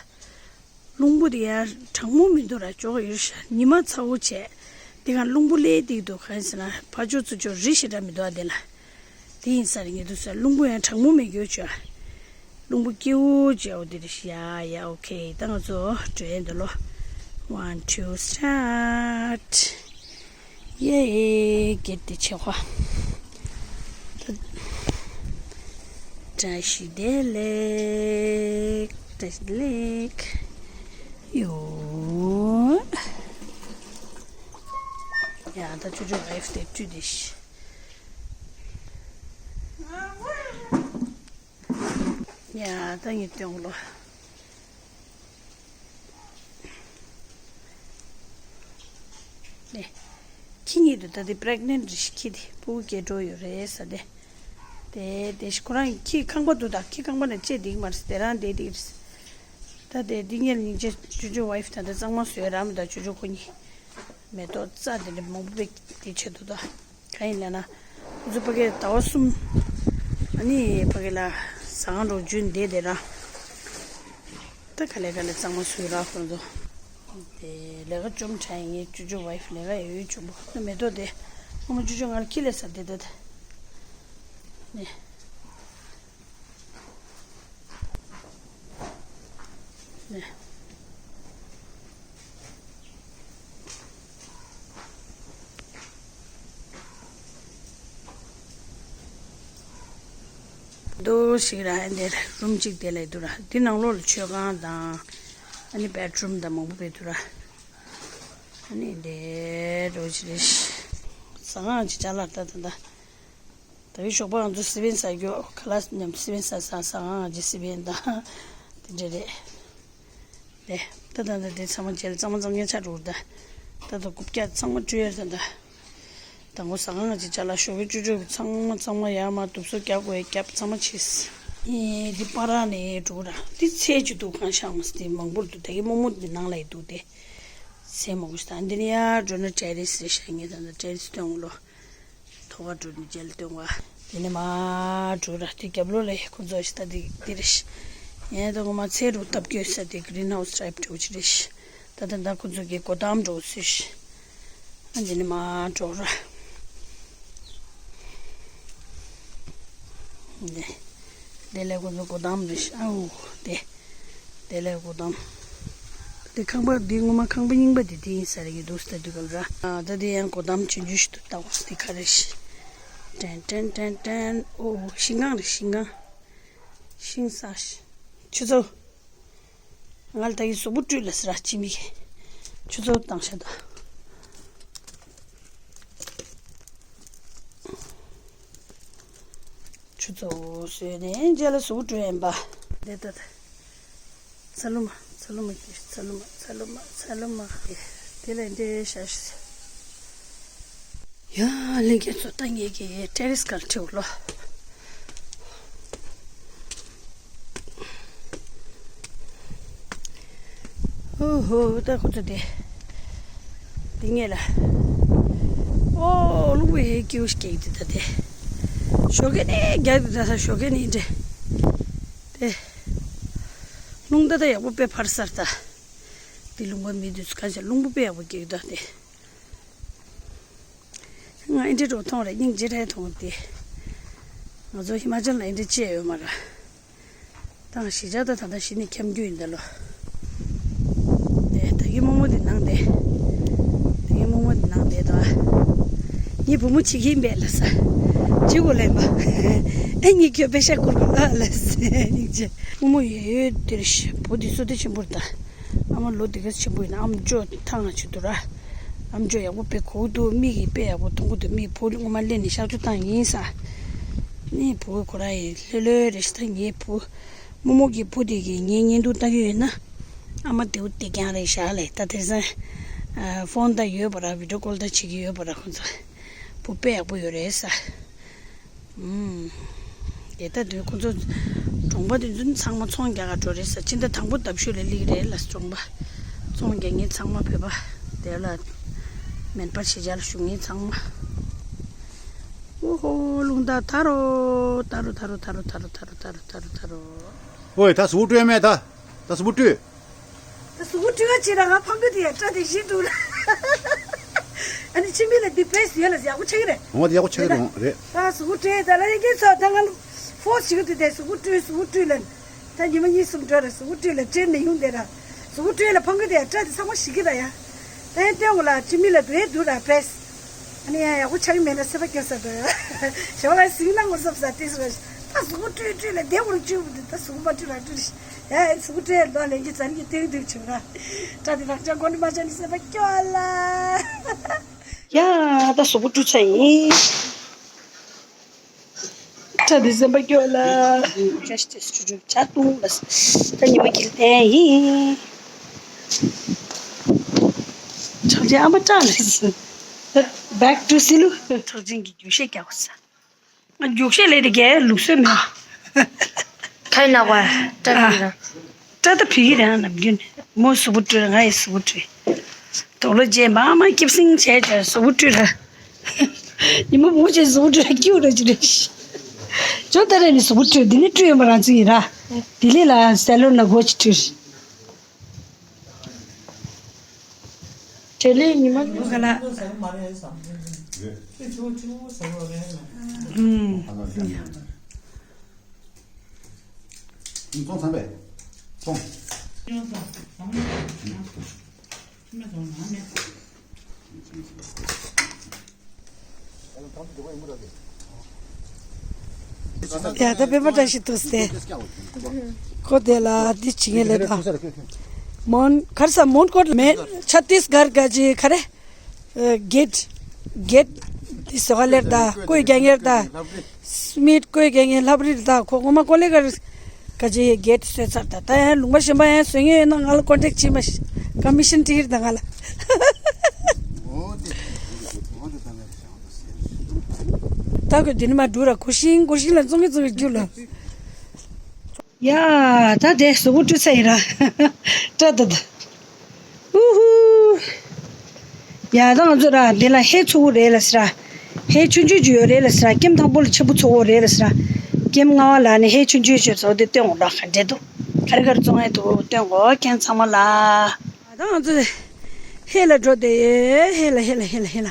རླུང་བུ་དེ་ཡང་གྲང་མོ་མི་འདུག་ར་ཅོག་ཡོད་ཤག་ཉི་མ་ཚ་བོ་བྱས། དེ་ག་རླུང་བུ་སླེབས་དེ་འདུག་གང་ཡིན་ཟེར་ན་ཕར་ཕྱོགས་ཚུར་ཕྱོགས་རི་ཞེ་དྲག་མི་འདུག་ཨ་དེ་ལ། དེ་ཡིན་ས་རེད་ངས་འདུག་ཟེར་རླུང་བུ་ཡང་གྲང་མོ་མེད་རྒྱུ་བྱས། རླུང་བུ་སྐྱིད་པོ་བྱས་འོ་དེ་རེད་ཤག་ཡ་ཡ་ཨོ་ཁེ་ད་ང་ཚོ་འགྲོ་ཡ་འདི་ལོ། One, two, start། ཡེ། གེ་དེ་ཆེ་ཁ། བཀྲ་ཤིས་བདེ་ལེགས། བཀྲ་ཤིས་བདེ་ལེགས། ཡོ། ཡ་ད་ཆུ་ཆུ་ཝའིཕ་དེ་བཀྲུས་དེ་ཤི། ཡ་ད་ངས་སྟོན་ལོ། ནས། ཁྱི་གཉིས་འདུག་ད་དེ་པི་རེག་ནེན་ཊི་རེད་ཤག་ཁྱི་དེ་ཕྲུ་གུ་སྐྱེ་འགྲོ་ཡོད་རེད་ཟེར་ཏེ། དེ་དེ་ཤི་ཁོ་རང་ཁྱི་ཁང་པ་འདུག་ད་ཁྱི་ཁང་པ་ནས་བཅད་འདིག་མ་རེད་དེ་རང་བསྡད་འདིག་རེད། ད་དེ་འདི་ངས་སྙིང་རྗེ་ཅོ་ཅོ་ཝའིཕ་ད་ལྟ་གཙང་མ་བཟོས་ར་མི་ད་ཅོ་ཅོ་ཁོ་གཉིས། མེ་ཏོག་རྩྭ་དེ་འདྲ་མང་པོ་པེ་དེ་བྱེད་འདུག་ད། གང་ཡིན་ལབ་ན། ཁོ་ཚོ་ཕ་གིར་ཟླ་བ་གསུམ། ཨ་ནི་ཕ་གི་ལ་ཟ་ཁང་འགྲོ་རྒྱུ་འདི་དེ་ར། ད་ག་ལེ་ག་ལེ་གཙང་མ་བཟོས་ར་ཁོ་ཚོ། དེ་ལས་ཀ་བཅོམ་དྲགས་ཡིན་ངའི་ཅོ་ཅོ་ཝའིཕ་ལས་ཀ་ཡོད་ཡོད་བཅོམ་པོ་ན་མེ་ཏོག་དེ། ཨ་མ་ཅོ་ཅོ་ང་ལ་ཁྱི་ལས་ཟ་དེ་ད་དེ། ནས། ནས། རྡོ་ཞིག་ར་ཨ་འདིར་རུམ་གཅིག་དེ་ལས་འདུག་ར་འདི་ནང་ལོགས་ལ་མཆོད་ཁང་དང་། ཨ་ནི་བེད་རུམ་དང་མང་པོ་བེད་འདུག་ར། ཨ་ནི་འདིར་རོ་ཅི་རེ་ཟ་ཁང་ཅིག་ཅ་ལག་ད་ད་ད། ད་ ད་རེས་ཞོགས་པ་ང་ཚོ་སི་པན་ཟ་རྒྱུ་ཁ་ལག་མཉམ་སི་པན་ཟ་ཟ་ཟ་ང་ང་ཅི་སི་པན་དང་དེ་འདྲ་རེད། དེ་ད་ད་ད་དེ་ཚང་མ་མཇལ་གཙང་མ་གཙང་རྐྱང་ཆགས་འགྲོ་གི་རེད་ད། ད་ད་རྐུབ་བཀྱག་ཚང་མ་བཀྲུས་ཡོད་ད་ད། དང་པོ་ཟ་ཁང་ང་ཅི་ཅ་ལག་ཞོགས་ཀས་བཀྲུས་བཀྲུས་ཚང་མ་ཚང་མ་ཡར་མར་དུབ་སོ་རྒྱག་དགོས་རྒྱབ་ཚང་མ་བྱས། ཨེ་འདི་པ་ར་ནས་འགྲོ་གི་ར། འདི་ཚལ་ཅིག་འདུག་ཁང་ཤག་མ་སི་འདི་མང་པོར་འདུག་ད་གི་རྨོ་མོ་འདི་ནང་ལ་ཡི་འདུག་སྟེ། ཚལ་མང་པོ་ཞིག་དང་འདི་ནི་ཡར་འགྲོ་ན་ཊེ་རེ་སི་རེད་ཤག་ངས་ད་ད་ཊེ་རེ་སི་སྟོན་གོ་ལོ། ཐོག་ཁར་འགྲོ་ནས་མཇལ་སྟོན་བ། དེ་ནས་མར་འགྲོ་ར་དེ་རྒྱབ་ལོགས་ལ་ཁོ་ཚོ་ཞིག་ད་དེ་དེ་རེད་ཤག་ངས་ད་ངོ་མ་ཚལ་རུ་བཏབ་རྒྱུ་ས་དེ་གི་རིན་ཧའུ་སི་ཊའིབ་འདྲ་བོ་ཅིག་རེད་ཤག་ད་ད་ད་ཁོ་ཚོ་གི་སྒོ་འགྲམ་འདྲ་བོ་བཟོས་ཤག་ཨ་འདི་ནས་མར་འགྲོ་ར། དེ་དེ་ལས་ཁོ་ཚོ་སྒོ་འགྲམ་རེད་ཤག་ཨའུ་དེ། དེ་ལས་སྒོ་འགྲམ། དེ་ཁང་པ་འདི་ངོ་མ་ཁང་པ་རྙིང་པ་དེ་དེ་ཡིན་ས་རེད་ཀྱི་འདུག་ད་དུས་སྐབས་ར། ཨ་ད་དེ་ཡང་སྒོ་འགྲམ་ཆུང་ཆུང་ཞིག་ཏུ་བཏང་བ་དེ་ག་རེ་ཤག་ཀྲན་ཀྲན་ཀྲན་ཀྲན། ཨོ་ཤིང་ཁང་རེད་ཤིང་ཁང་། ཤིང་ས་ཤིང་། ཆུ་ཚོད། ང་ལ་ད་གི་གཟུགས་པོ་བཀྲུས་ལ་ཟེར་ར་ཅི་མི་གི་ཆུ་ཚོད་བཏང་ཤག་ད། ཆུ་ཚོད་བཟོས་ནས་རྗེས་ལ་གཟུགས་པོ་བཀྲུས་ཡིན་པ། འདི་ལྟ་ཚ་ལུ་མ་ཚ་ལུ་མ་ཚ་ལུ་མ་ཚ་ལུ་མ་ཚ་ལུ་མ། དེ་ལས་འདྲེ་ཤ་ཤ། ཡ་ལྷན་རྒྱས་ཚོ་ད་ངེད་ཀྱི་ཊེ་རེ་སི་སྒང་ཁྲིད་ལོ། ཨོ་ཧོ་ད་ཁོ་ཚོ་དེ། དེ་ངེད་ལ། ཨོ་རླུང་བུ་ཧེ་ཀྱིའུ་ཞིག་སྐྱེས་ཏེ་ད་དེ། ཞོགས་ཀས་ནས་རྒྱག་ཏེ་ད་ས་ཞོགས་ཀས་ནས་འདྲེ། དེ། རླུང་ད་ད་ཡག་པོ་དཔེ་འཕར་སར་ད། དེ་ལུང་པ་མི་དུས་སུ་ཁ་ཤས་རླུང་བུ་དཔེ་ཡག་པོ་སྐྱེས་ད་དེ། ང་ཨེ་འདྲ་འགྲོ་མཐོང་རེད་སྙིང་རྗེ་རེད་མཐོང་དེ། ང་ཚོ་ཧི་མ་ཅལ་ལ་ཨེ་འདྲ་བྱས་ཡོད་མ་རེད། ད་གཞིས་ཆགས་ད་ད་ལྟ་གཞི་ནས་འཁྱམ་རྒྱུ་ཡིན་ད་ལོ། དེ་ད་གི་རྨོ་མོ་དེ་ནང་དེ། ད་གི་རྨོ་མོ་དེ་ནང་དེ་ད། ངའི་བུ་མོ་བྱེད་ཀྱིན་པས་ལ་ས། བྱེད་དགོས་ལན་པ། ཨེ་ངའི་ཁྱོད་པེ་ཤ་ཁུར་གོ་ལ་ལ་ས་སྙིང་རྗེ། རྨོ་མོ་ཡོད་ཡོད་དེར་ཤི་བུ་དེ་བསོད་བདེ་ཆེན་པོར་ད། ཨ་མ་ལོ་འདི་ག་ཆེན་པོ་ཡིན་ན་ཨ་མ་ཅོ་ཐང་ང་ཆུ་དུ་ར། ཨ་མ་ཅོ་ཡག་པོ་དཔེ་གོ་འདུག་མིག་གིས་དཔེ་ཡག་པོ་མཐོང་གི་འདུག་མིག་བུ་ངོ་མ་ལེན་ནས་གཤག་བཅོས་བཏང་ཡིན་ས། ནི་བུ་ཁོ་ར་ཡི་ལྷོད་ལྷོད་རེ་ཞིག་ད་ངའི་བུ། རྨོ་མོ་གི་བུ་དེ་གིས་ངའི་བརྙན་ཐུང་ལྟ་གི་ཡོད་ན། ཨ་མ་དེའུ་དེ་རྐྱང་རེད་ཤག་ལས་ད་དེ་སང་། ཕོན་ད་ཡོད་པ་ར་བི་ཌིའོ་ཀོལ་ད་བྱེད་ཀྱི་ཡོད་པ་ར་ཁོ་ཚོ། བུ་དཔེ་ཡག་པོ་ཡོད་རེད་ས། ཨུམ། དེ་ལྟ་དུས་ཁོ་ཚོ་གྲོང་པ་དེ་ཚོ་ཚང་མ་ཚོང་རྒྱག་ག་འགྲོ་རེད་ས། ཕྱི་ཟླ་དང་པོ་ལྡབ་ཤོད་ལ་སླེབས་རེད་ལ་གྲོང་པ། ཚོང་རྒྱག་མཁན་ཚང་མ་བོད་པ། དེ་ལ་མེད་པར་ཕྱི་རྒྱལ་ལ་བཞུགས་མཁན་ཚང་མ། ཨོ་ཧོ་རླུང་རྟ་ད་རོ་ད་རོ། ཨོའི་ད་གཟུགས་པོ་བཀྲུས་མེད་ད། ད་གཟུགས་པོ་བཀྲུས། ད་གཟུགས་པོ་བཀྲུས་པ་ཅིག་ར་ང་ཕང་གི་དེ་ཡ་སྐྲ་དེ་བཞི་འདུག་ལ། ཨ་ནི་ཕྱི་མི་ལ་འདི་བེས་ཡོད་ལ་ཡག་པོ་ཆགས་ཀྱི་རེད། འོ་དེ་ཡག་པོ་ཆགས་ཀྱི་རེད། རེད། ད་གཟུགས་པོ་བཀྲུས་ད་ལ་ཡིན་གྱི་ཚོ་ད་ང་ཕོ་ཞིག་དེ་དེ་གཟུགས་པོ་བཀྲུས་གཟུགས་པོ་བཀྲུས་ལ། ད་ཉི་མ་གཉིས་གསུམ་འགྲོ་ར་གཟུགས་པོ་བཀྲུས་ལ་བཀྲུས་ནས་ཡོང་དེ་ར། གཟུགས་པོ་བཀྲུས་ལ་ཕང་གི་དེ་ཡ་སྐྲ་དེ་ཚང་མ་ཞིག་གི་ར་ཡ། ད་ཡང་སྟོན་གོ་ལ་ཕྱི་མི་ལ་འདི་འདུག་ར་བེས། ཨ་ནི་ཡང་ཡག་པོ་ཆགས་ཀྱི་མེད་ན་སེམས་པ་སྐྱོ་ས་འདུག་ཡ། ཞོགས་ལ་ཟིང་ནང་གོ་སོབ་ས་ཏིས་ར། ད་གཟུགས་པོ་བཀྲུས་བཀྲུས་ལ་བདེ་བོར་བཅུག་འདུག་ད་གཟུགས་པོ་མ་བཀྲུས་ལ་བཀྲུས་ཤི། ཡ་གཟུགས་པོ་བཀྲུས་ལ་ལེན་གྱི་ཛ་ནི་གི་ཏིང་ཏིང་བྱུང་ར། སྐྲ་དེ་རང་ཅག་གོ་ནི་མ་ཆགས་ནི་སེམས་པ་སྐྱོ་ལ། ཡ་ད་གཟུགས་པོ་བཀྲུས་ཚར་ཡིན། ད་འདི་སེམས་པ་སྐྱོ་ལ། ཇ་སི་ཏིས་ཅུ་ཅུ་ཇ་བཏུང་ལ། ད་ཉི་མ་གིལ་ཏན་ཡིན། ཁྲག་ཅན་ཨ་མ་སྐྲག་ལ། Back to སི་ལུ། ཁྲག་ཅན་གྱི་རྒྱུག་ཤད་རྒྱག་ས། ང་རྒྱུག་ཤད་ལས་དེ་གའི་ལུགས་སྲོལ་མེད། ཁ་ཡིན་ན་བ་སྐྲ་ལ་ཡིན་ན། སྐྲ་ད་ཕི་གི་རང་ནམ་རྒྱུན་མོ་གཟུགས་པོ་བཀྲུས་ང་ཡི་གཟུགས་པོ་བཀྲུས། དོག་ལོ་རྗེས་མ་མ་སྐྱིབ་སིང་བྱས་ཀྱང་གཟུགས་པོ་བཀྲུས་ར། ཉི་མ་བུ་ཆེ་གཟུགས་པོ་བཀྲུས་ར་སྐྱིའུ་ར་ཅི་རེད། ཇོ་ད་རེ་ནི་གཟུགས་པོ་བཀྲུས་འདི་ནི་བཀྲུས་ཡོད་མ་རང་ཚུགས་ཡིན་ར། ལྡི་ལི་ལ་སེ་ལོན་ན་སྒོ་ཅི་བཀྲུས། བྲེལ་ལི་ཉི་མ་ག་ལ། ཨུམ། ཙོང་ཚང་པས། ཙོང་། ཡ་ད་པད་མ་བཀྲ་ཤིས་འདུག་སྟེ། ཁོ་དེ་ལ་འདི་བྱེད་ངེས་ལེ་ད། མོན་གར་ས་མོན་གོར་མེད་ཆ་ཏིས་གར་ག་ཅི་ག་རེ། ཨ་གེད་གེད། དེ་བཟོ་ག་ལེར་ད་ཀོས་རྒྱག་ངེར་ད། སྨིད་ཀོས་རྒྱག་ངེར་ལྷབ་རིར་ད་ཁོ་ངོ་མ་ཀོ་ལེ་གར་ག་ཅི་ཡེ་གེད་བཟོས་ཚར་ད། ད་ཡང་ལུང་པ་གཞན་པ་ཡང་བཟོ་ངེས་ཡོད་ན་ང་ལ་ཀོན་ཊེག་བྱེད་མ་ཤི། ཀ་མི་ཤན་སྤྲད་ད་ང་ལ། ད་ཁོས་དེ་ནི་མ་འགྲུ་ར་གོ་ཤིང་གོ་ཤིང་ལ་བཙོང་གི་བཙོང་གི་རྒྱུ་ལ། ཡ། ད་དེ་གཟུགས་པོ་བཀྲུས་ཚར་ཡིན་ར། སྐྲ་ད་ད། ཨུ་ཧུ། ཡ་ད་ང་ཚོ་ར་འདི་ལ་ཧེ་ཚུགས་རེད་ལ་སི་ར། ཧེ་ཆུང་ཆུང་ཅིག་ཡོད་རེད་ལ་སི་ར། ཀེམ་དང་པོ་ལ་ཆེན་པོ་ཚུགས་རེད་ལ་སི་ར། ཀེམ་ལྔ་བ་ལ་ནི་ཧེ་ཆུང་ཆུང་ཅིག་ཚུགས་དེ་སྟོན་འོ་ར་ག་འདྲེ་འདུག་ག་རེ་ག་རེ་བཙོང་ཡ་འདུག་སྟོན་འོ་ཁྱེད་ཚང་མ་ལ། ད་ང་ཚོ་ཧེ་ལ་འགྲོ་དེ་ཧེ་ལ་ཧེ་ལ་ཧེ་ལ་ཧེ་ལ།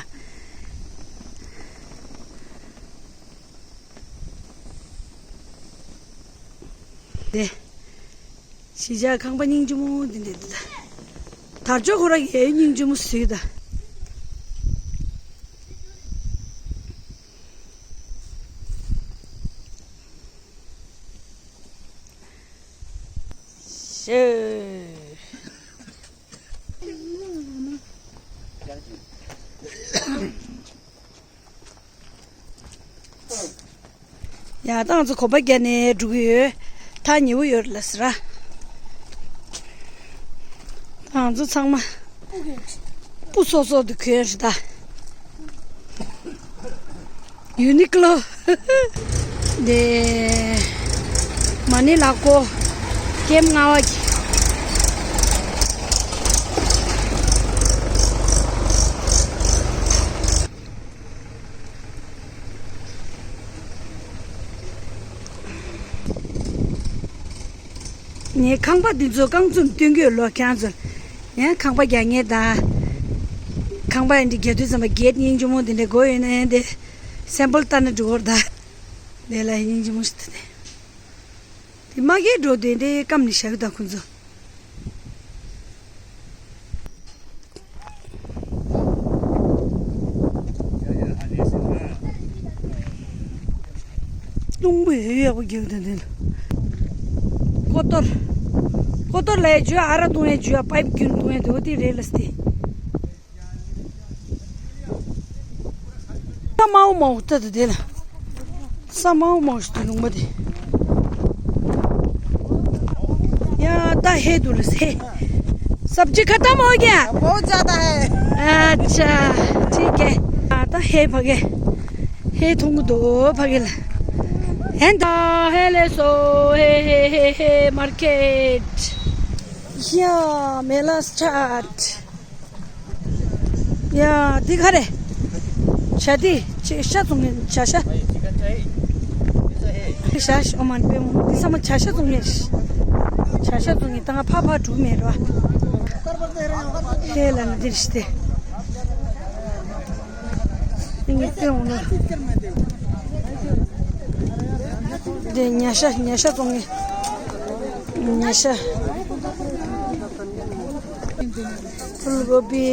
དེ། གཞིས་ཆགས་ཁང་པ་སྙིང་རྗེ་མོ་འདི་འདྲ་འདི་ད། དར་ལྕོག་ཁོ་ར་ཡའི་སྙིང་རྗེ་མོ་ཟིག་ད། ཤེ། ཡ་ད་ང་ཚོ་གོམ་པ་བརྒྱབ་ནས་འགྲོ་གི་ཡོད། ཐག་ཉེ་བོ་ཡོད་ལ་ཟེར་ར། ད་ང་ཚོ་ཚང་མ་སྤུ་སོག་སོག་ཏུ་གྱོན་རེད་ད། ཡུ་ནི་ཀློ། དེ། མ་ཎི་ལག་མགོ། ཀེམ་ལྔ་བ་གི། ངའི་ཁང་པ་འདི་ཚོ་རྐང་ཚུགས་སྟོན་གྱི་ཡོད་ལོ་ཁྱེད་རང་ཚོར། ཡང་ཁང་པ་རྒྱག་ངེས་དང་། ཁང་པ་འདི་རྒྱག་དུས་ཙམ་པ་གེད་སྙིང་རྗེ་མོ་འདི་འདྲ་དགོས་ཡོད་ན་ཡང་དེ། སེམ་པལ་ལྟ་ན་འགྲིག་གོ་ར་ད། དེ་ལ་སྙིང་རྗེ་མོ་ཞིག་ད་དེ། དེ་མ་གེད་འགྲོ་དེ་འདྲའི་སྐམ་ནི་བཞག་གི་ད་ཁོ་ཚོ། རླུང་བུ་ཡོད་ཡག་པོ་རྒྱག་དང་དེ་ལ། ཀོ་ཏོར། ཀོ་ཏོར་ལ་ཡ་ཇུ་ཨ་ར་གཏོང་ཡ་ཇུ་ཨ་པའིབ་རྒྱུན་གཏོང་ཡ་དེ་འོ་དེ་རེད་ལ་སྟེ། ས་མའོ་མའོ་ལྟ་དུ་དེ་ལ། ས་མའོ་མའོ་ཞིག་ཏུ་ལུང་པ་དེ། ཡ་ད་ཧེ་དུ་ལ་སེ། सब्जी खत्म हो गया? बहुत ज्यादा है। अच्छा, ठीक है। ད་ཧེ་ཕ་གེ། ཧེ་ཐུང་གུ་དོ་ཕ་གེ་ལ། ཧེན་ད་ཧེ་ལེ་སོ་ཧེ་ཧེ་ཧེ་ཧེ་མར་ཀེད། ཡ་མེ་ལ་སི་ཊར་ཊི། ཡ་འདི་ག་རེ། བྱ་འདི་ཅི་ཤ་བཙོང་ངེ་བྱ་ཤ། བྱ་ཤ་ཨོ་མ་པེ་མོ་འདི་ཚང་མ་བྱ་ཤ་བཙོང་ངེ། བྱ་ཤ་བཙོང་ངེ་ད་ང་ཕ་ཕ་འགྲོ་མེད་རོ། ཧེ་ལ་ན་འདིར་ཤི་སྟེ། ངེ་སྟེ་འོང་ན། འདི་ཉ་ཤ་ཉ་ཤ་བཙོང་ངེ། ཉ་ཤ། फूल गोभी,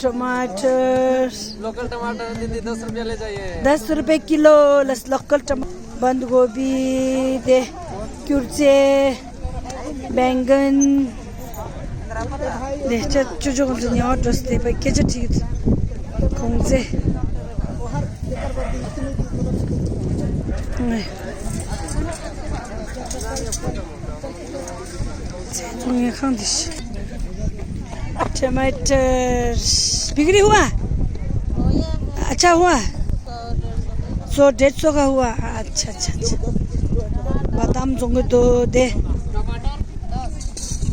टमाटर। लोकल टमाटर दीदी दस रुपया ले जाइए। दस रुपये किलो लस लोकल टमाटर, बंद गोभी दे, कुर्चे, बैंगन दे। च चुजो कुछ नहीं और दोस्त दे पे के जो ठीक। कौन से? ཚོང་ཡོད་ཁང་འདི། टमाटर बिक्री हुआ? अच्छा हुआ? सौ डेढ़ सौ का हुआ। अच्छा, अच्छा, अच्छा। बादाम जोंगे दो दे।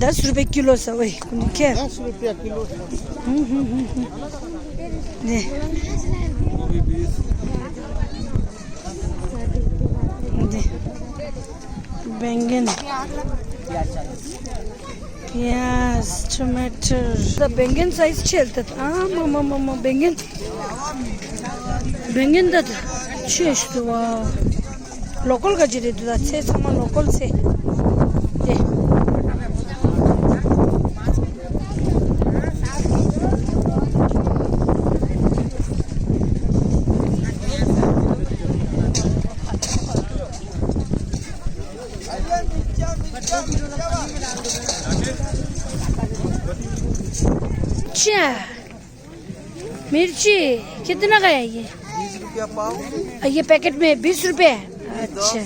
दस रुपए किलो से वही। क्या? दस रुपया किलो। हम्म, हम्म, हम्म, हम्म। दे। दे। बैंगन, प्याज, टमाटर। द बैंगन साइज छेल तत। आ, म, म, म, म, बैंगन। बैंगन तत। छेश तो वा। लोकल का जिरे दुदा छे, समा लोकल छे। दे। अच्छा, मिर्ची कितना का है ये? क्या पाव? ये पैकेट में बीस रुपए। अच्छा।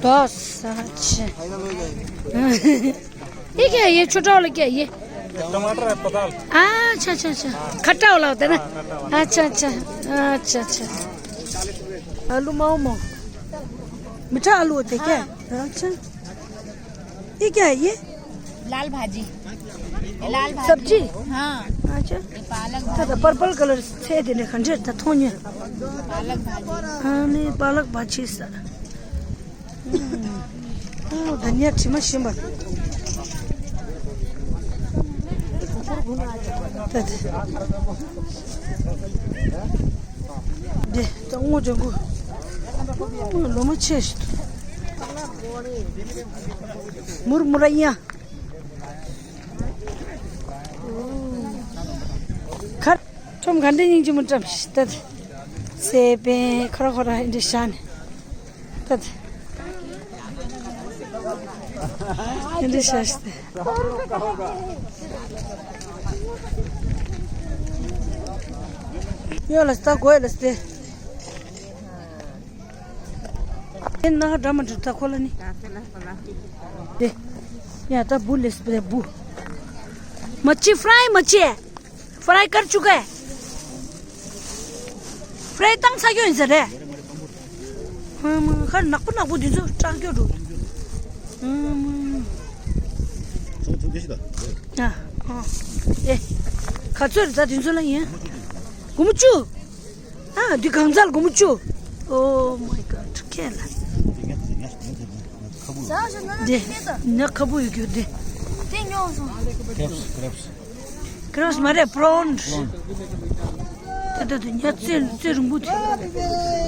दस। अच्छा। फाइनल हो जाएगी। ये क्या है? ये छोटा वाला क्या है ये? टमाटर है, पताल। अच्छा, अच्छा, अच्छा। खट्टा वाला होता है ना? हाँ, खट्टा वाला। अच्छा, अच्छा। अच्छा, अच्छा। आलू माओ माओ। मीठा आलू होते हैं क्या? हाँ। अच्छा। ये क्या है ये? लाल भाजी। ये लाल भाजी। सब्जी? हाँ। अच्छा। ये पालक तो भाजी। पर्पल कलर से देने खंजर था थोनिया। पालक भाजी। हाँ, नहीं, पालक भाजी सर। हम्म। ओ, धनिया छिमा छिमा। तत। दे, तो वो जंगू। लो मत छेश। मुरमुरैया। खर, तुम घंटे नहीं जो मुट्टम, तत। से पे खरा खरा इंडिशान। तत। इंडिशास्ते। यो लस्ता गोय लस्ते। ཨེ་ན་ཧ་འདྲ་མ་འདྲ་ད་ཁོ་ལ་ནི། དེ། ཡ་ད་བུ་ལེས་པེ་བུ། མ་ཅི་ཕྲའི་མ་ཅི། ཕྲའི་ཀར་ཅུ་ཀ་ཧེ། ཕྲའི་བཏང་ཚར་རྒྱུ་ཡིན་ཟེར་རེད། ཧ་མ་ཧ་ནག་པོ་ནག་པོ་འདི་ཚོ་སྐྲག་རྒྱུ་འགྲོ། ཧ་མ། ཨ་ཨ། ཨེ། ག་ཚོད་རེད་ད་འདི་ཚོ་ལ་ཡིན། སྒོར་མོ་བཅུ། ཨ་འདི་གང་ཚར་སྒོར་མོ་བཅུ། Oh my god ཁྱེད་ལ། འདི་ནག་ཁ་པོ་ཡོད་རྒྱུ་འདི། དེ་ཉོ་སོང་། Crabs, crabs. Crabs མ་རེད། Prawns. Prawns. ད་ད་ད་ཉ་རྩེ་རྩེ་རིང་པོ་དེ། སྒོར་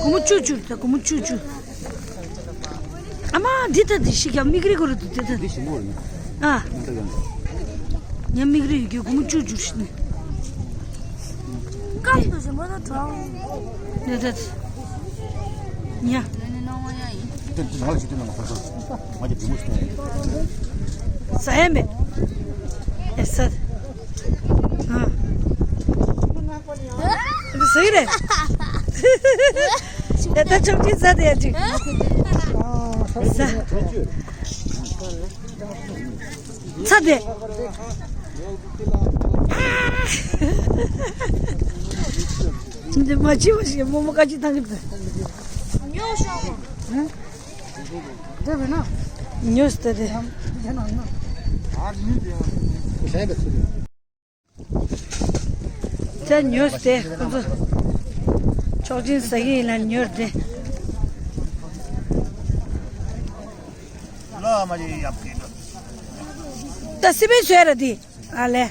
མོ་བཅུ་བཅུ་རེད་ད་སྒོར་མོ་བཅུ་བཅུ། ཨ་མ་འདི་ད་འདི་ཞིག་ཡང་མིག་རིལ་གོ་རེད་འདུག་འདི་ད། འདི་ཞིམ་པོ་རེད། ཨ། ཉ་མིག་རིལ་ཡོད་རྒྱུ་སྒོར་མོ་བཅུ་བཅུ་ཞིག་ནི། ཀམ་དུ་ཞིམ་པོ་ད་གྲོང་། འདི་ད། ཉ། འདི་འདི་ནང་ལ་ཞིག་འདི་ནང་ལ་ཁོ་ཚོ། མ་གི་འབྲི་མོ་ཞིག་ནང་ལ། ཟ་ཡ་མེད། ཨེ་ཟ། ཨ། འདི་ཟ་གི་རེད། ཨེ་ད་ཆོག་ཅིག་ཟ་དེ་ཡ་ཅིག་ཟ། ཚ་དེ། འདི་མ་བྱེད་པ་ཞིག་རྨོ་མོ་བཀའ་ཅི་བཏང་གི་འདུག་ཉོ་ཤོག་འདི་བས་ན། ཉོས་ཏེ་དེ། དེ་ན་ན། ཨ་ནི་དེ། ད་ཉོས་ཏེ་ཁོ་ཚོ་ཆོག་མཆན་ཟ་གི་ཡིན་ལ་ཉོས་ཏེ། ད་སི་པན་བཟོས་ར་དེ་ཨ་ལས།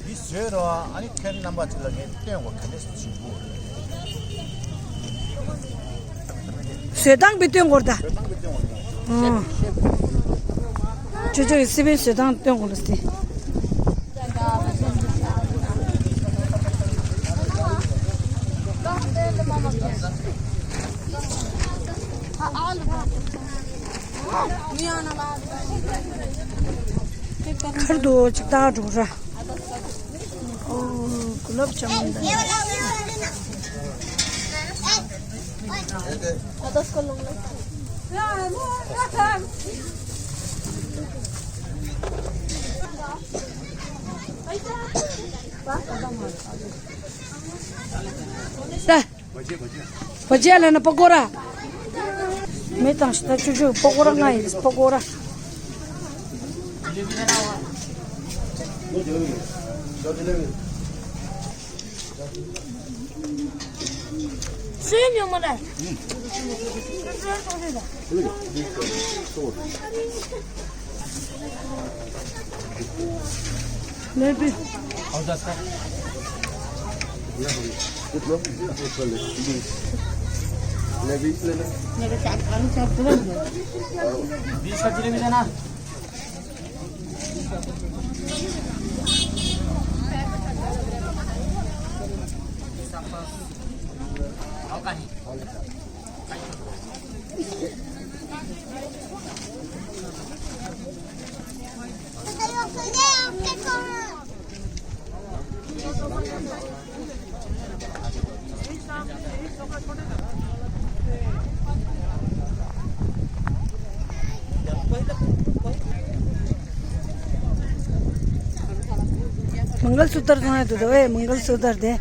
འདི་བཟོས་ར་ཨ་ནི་ཁྱེད་རྣམ་པ་ཚོ་ལ་ངས་སྟོན་དགོས་ག་འདྲས་བྱེད་དགོས། བཟོས་སྟངས་པའི་སྟོན་དགོས་ད། ཨོ། ཅོ་ཅོ་ཡི་སི་པན་བཟོས་སྟངས་སྟོན་དགོས་ལ་སྟེ། ཁར་དུ་ཅིག་བཏང་འགྲོ་ར། ཨོ། གུ་ལབ་ཅང་མི་འདུག་ད། བ་ཅན་ལ་ན་པ་ཀོ་ར། མེ་དང་ཤི་ད་ཆུ་ཆུ་པ་ཀོ་ར་ང་ཡིན་པ་ཀོ་ར། སུའི་ཉོ་མ་ར། ले भी। ले भी, ले ले। बीस का जलेबी देना। मंगलसूत्र तो है, तो दो है मंगलसूत्र दे।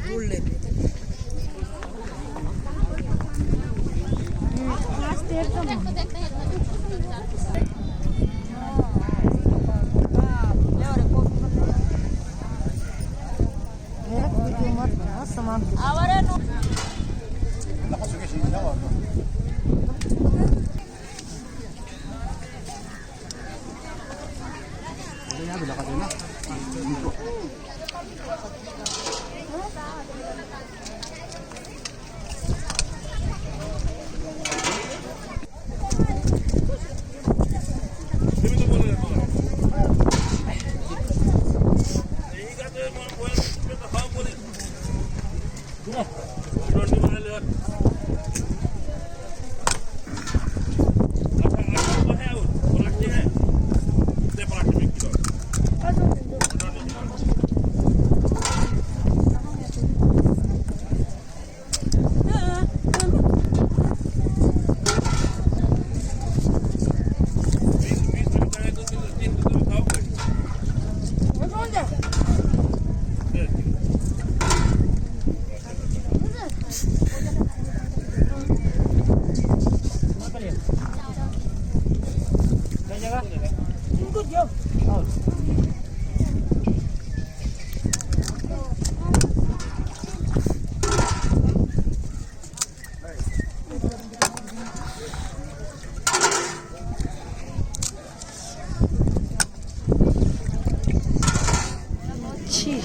ཕྱི།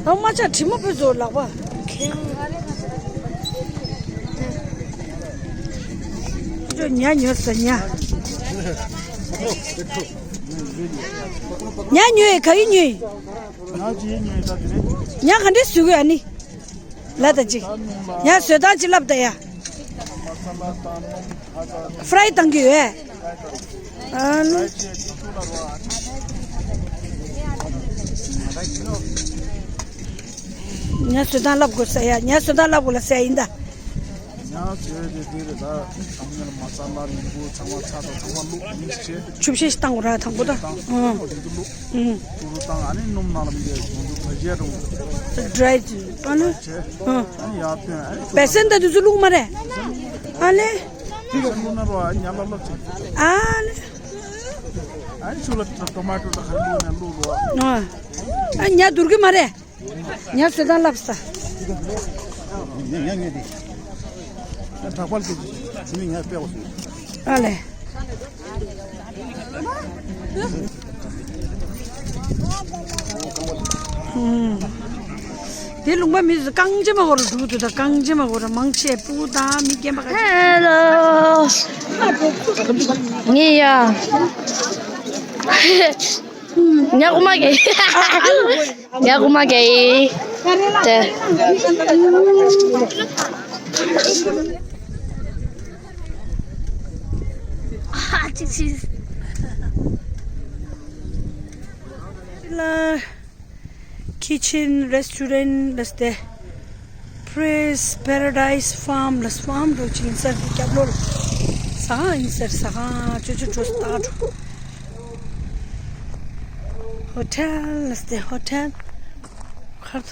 ཨ་མ་ཅག་དྲི་མ་ཕུད་ཚོ་ལག་པ། ཁྱོད་ཉ་ཉོས་ས་ཉ། ཉ་ཉོས་ག་གི་ཉོས། ཉ་ག་འདྲས་བཟོས་གི་ཨ་ནི། ལ་ད་ཅིག་ཉ་བཟོས་སྟངས་ཅིག་ལབ་ད་ཡ། ཧྥ་རའི་བཏང་གི་ཡོད། ཨ་ནི། ཉ་བཟོས་སྟངས་ལབ་དགོས་ས་ཡ། ཉ་བཟོས་སྟངས་ལབ་དགོས་ལ་ཟེར་ཡ་ཡིན་ད། ཉ་བཟོས་ཏེ་དེ་རེད་ད། ཚང་མ་མ་ས་ལ་རིང་པོ་ཚང་མ་ཚྭ་དང་ཚང་མ་བླུགས་མིག་སི་བྱས། ཆུ་བཤལ་ཞིག་བཏང་དགོས་ར་དང་པོ་ད། ཨང་། དེ་ཚོ་བླུགས། ཨང་། ཀུ་རུ་བཏང་ཨ་ནི་སྣུམ་ནང་ལ་མི་འདྲ་ཡོང་དུ་བ་ཞེ་རུང་། ཌི་རའི་ཨ་ནི། བྱས། ཨང་། ཨ་ནི་ཡར་ཐོན་ཨ་ནི་ཆུ། བལ་སྲན་ད་དེ་ཚོ་བླུགས་མ་རེད། ཨ་ལེ། དེ་ཚོ་བླུགས་ན་རོ་ཨ་ཉ་ལབ་ལབ་བྱེད། ཨ་ལེ། ཨ་ནི་ཆུ་ལ་ཊོ་མ་ཊོ་ད་ཁ་བླུགས་ནས་བླུགས་རོ། ཨ། ཨ་ཉ་འདུར་གི་མ་རེད། ཉ་བཟོས་སྟངས་ལབ་ས། ཉ་ཉ་ཉ་དེ། ད་དྲག་པར་དེ་ཆུ་མིག་ཉ་དཔེ་བ་སོང་། ཨ་ལེ། ཨུམ། དེ་ལུང་པ་མི་ཚོ་རྐང་རྗེས་མ་འོར་འགྲོ་འདུག་ད་རྐང་རྗེས་མ་འོར་མང་ཆེ་སྤུ་དང་མི་རྒན་པ་ག་ཧེ་ལོ། ངེ་ཡ། ཉ་ཀུ་མ་གེ། ཉ་ཀུ་མ་གེ། ཏེ། ཨ་ཅིག་ཅིག་ལ། Kitchen Restaurant ལ་སྟེ། Praise Paradise Farm ལ་ཕཱམ་འགྲོ་ཅིག་ཡིན་ས་རེད། སྐྱབས་ལོར་ཟ་ཁང་ཡིན་ས་རེད། ཟ་ཁང་ཅོ་ཅོ་འགྲོ་ས་ད་འགྲོ། ཧོ་ཊེལ་ལ་སྟེ་ཧོ་ཊེལ། ཁར་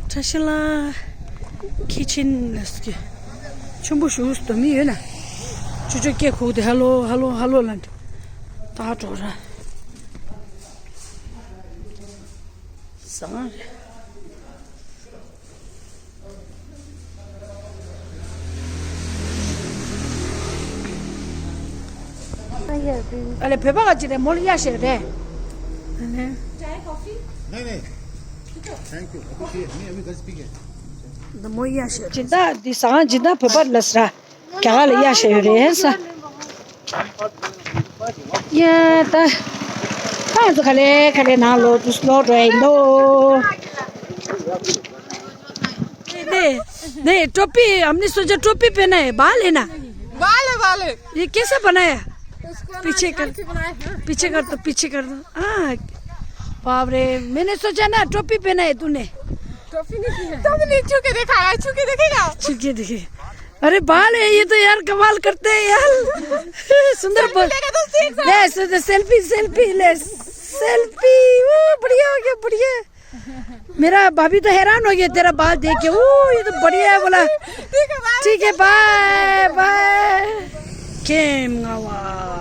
ཁྲ་ཤི་ལ། Kitchen ལ་སྟེ། ཆེན་པོ་ཞུ་སྟོ་མི་ཡོད་ན། ཅོ་ཅོ་སྐད་གོ་དེ་ཧ་ལོ་ཧ་ལོ་ཧ་ལོ་ལ་འགྲོ། ད་འགྲོ་ར། བཟང་རེད། ཨ་ལེ་བོད་པ་ག་ཅི་རེད། མོལ་ཡ་ཤེས་རེད། ཨ་ལེ། चाय कॉफी? नहीं नहीं। Thank you. अभी ये नहीं, अभी घर से पी के। ད་མོལ་ཡ་ཤེས། སྦྱིན་བདག་འདི་ཟ་ཁང་སྦྱིན་བདག་བོད་པ་ལ་ཟེར། རྒྱ་གར་ལ་གཡར་བཞག་ཡོད་རེད་ས། ཡ་ད། ད་ང་ཚོ་ག་ལེ་ག་ལེ་ནང་ལོག་ཏུ་ལོག་འགྲོ་ཡ་ཡིན་ནོ། नहीं, नहीं, टोपी, हमने सोचा टोपी पहना है, बाल है ना? बाल है, बाल है। ये कैसे बनाया? इसको ना पीछे कर, हाथ से बनाया है। पीछे कर दो, पीछे कर दो। हाँ, बाप रे, मैंने सोचा ना टोपी पहना है तूने। टोपी नहीं पहना है। तुमने छू के देखा है, छू के देखेगा? छू के देखे। अरे बाल है ये तो यार, कमाल करते हैं यार। सुंदर बाल। ले, सुंदर सेल्फी, सेल्फी ले। सेल्फी। ओ, बढ़िया हो गया, बढ़िया। मेरा भाभी तो हैरान हो गया तेरा बाल देख के। ओ, ये तो बढ़िया है बोला। ठीक है, बाय बाय। केम ngawa.